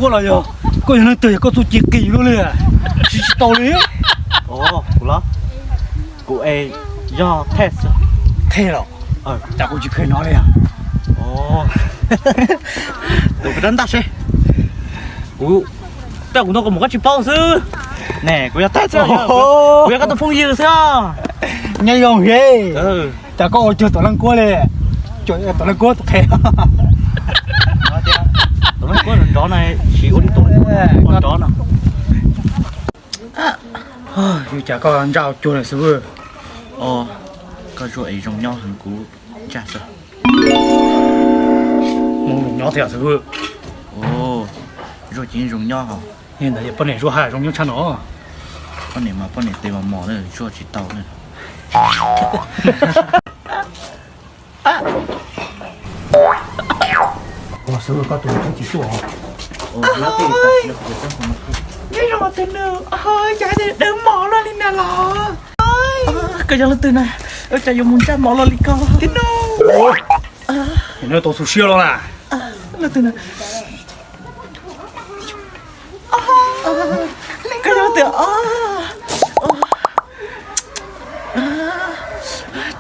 Koj los yog, koj yog leej twg yog koj txuj ci qis luaj li, siv tsis tau li. Kuv los, kuv es yog Ted. Ted los? Cas kuv tsis kheev hnov li. Tus koj rab ntaj seb. Kuv, tab kuv ntog koj mus koj tsis paub xwb. Ne kuv yog Ted xwb, kuv yog koj tus phooj ywg xwb. Nyob zoo he. Cas koj ua cuag Tuam Leej Kuab li? Cuag Tuam Leej Kuab tus qhe. Tuam Leej Kuab nrov na, tsis ua li Tuam Leej Kuab nrov no. Yus cas koj ntsaj cuag lawm xwb. Koj zuaj es zoo nyob heev kuv ntsaj xwb. Mus nyob thiab xwb. Zuaj ces zoo nyob hos. Ntawd yog poj niam zuaj haj zoo nyob tshaj no. Poj niam mas poj niam tes mos mos na, zuaj tsis tau na. Xwb koj tus tsis tuaj. Nyob zoo tus nus, cas hais tias dawb mos luaj li na los? Koj yog leej twg na? Ua cas yuav mus ntsaj mos luaj li koj? Nws tau xu siab los na. Leej twg na? Koj yog leej twg?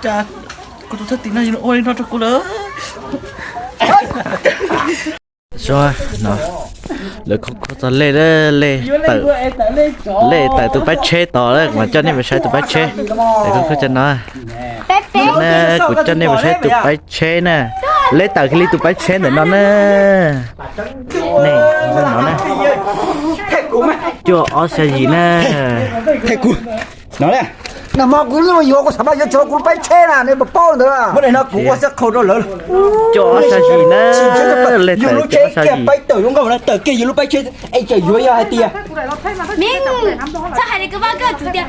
Cas kuv tus thwj tim no yuav ua li no rau kuv lawm. Suav no, lawv khoob khoob txog lej, lej tawm, lej tawm tus paib tsheb tod, kuv mam coj nej mus saib tus paib tsheb. Lawv khoob khoob cov no, na, kuv coj nej mus saib tus paib tsheb na. Lej tawm kiag li tus paib tsheb ntawm no na. Nej no na, cuaj ob xya yim na. Nag hmo kuv yeej yuav, kuv xav mas yuav tso kuv lub paib tsheb na, nej puas paub ntawd. Muab daim no kuv ua xab khau rau lawv. Cuaj ob xya yim na, lej tawm cuaj ob xya yim. Paib tawm zoo nkauj na, tawm kiag yus lub paib tsheb, es tseem yuav yog hais tias. Txhob hais li koj vaj koj tsum tias